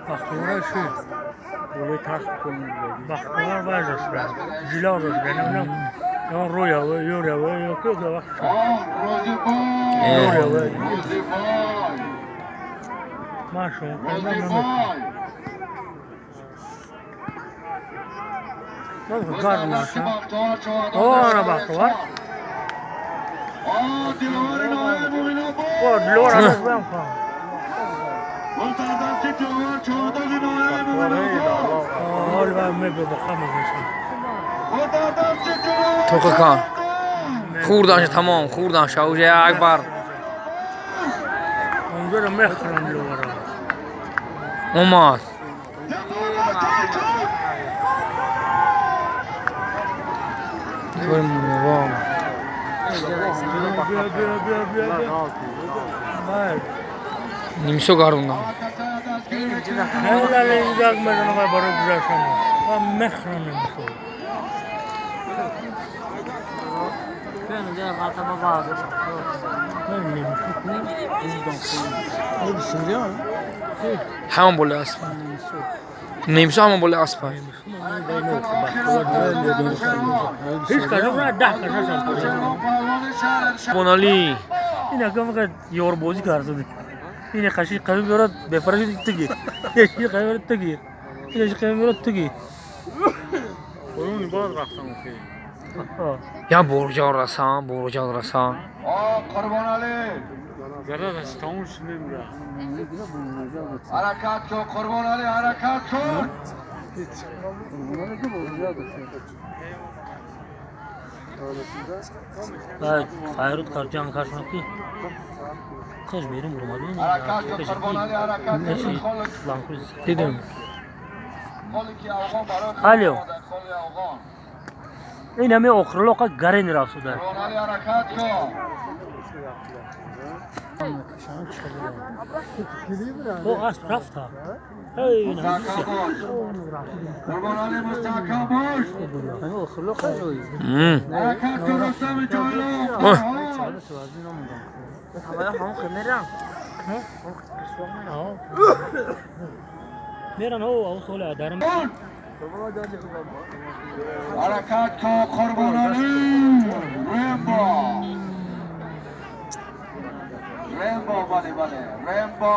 Бахтовар ши. Болои тахт кунед. Бахтовар вазаш ра. Ҷило ра нам. Ё роя ва ё ра ва ё ку да вақт. Ё ва. Ма шо кардам. Ман гар маша. Ора бахтовар. О, диловар аз бам хон. Ҳол ва ме ба хама мешам. Тоқа кан. Хӯрданша тамом, хӯрданша уже як бар. Онҷоро мехӯрам диловара. Омад. Бия, бия, бия, бия, бия. Бай. Нимсо гардондам. Хеле инҷак мезанам ва барои гузаштан. Ва мехӯрам нимсо. Ҳамон болои аспа. Нимсо ҳамон болои аспа. Ҳеҷ кас на 10 кас ҳастам. Монали. Ин акам фақат ёрбозӣ кард. Ин қаши қавӣ дорад, бефараши тиги. Ин қавӣ дорад тиги. Ин қавӣ дорад тиги. Қурун боз рафтам охи. Я бурҷон расан, бурҷон расан. Зарар аз тамом шуд намера. Ҳаракат кун, Қурбоналӣ, ҳаракат кун. Баъд файруд кард ҷанг кашна ки. Қаш берун бурмадин. Ҳаракат кун, Қурбоналӣ, ҳаракат кун. Дидем. Холи ки афғон барои Алло. Холи афғон. Ин ҳами охирлоқа гарен рафт суда. Қурбоналӣ, ҳаракат кун. О, асп рафта. Эй, ин ҳами. Мустаҳкам бош. Қурбоналӣ, мустаҳкам бош. Ҳаракат кун, Рустам Ҷоилов. Меран о, ау сола дарам. Ҳаракат кун, Қурбоналӣ. Рембо. Рембо, бале, бале. Рембо.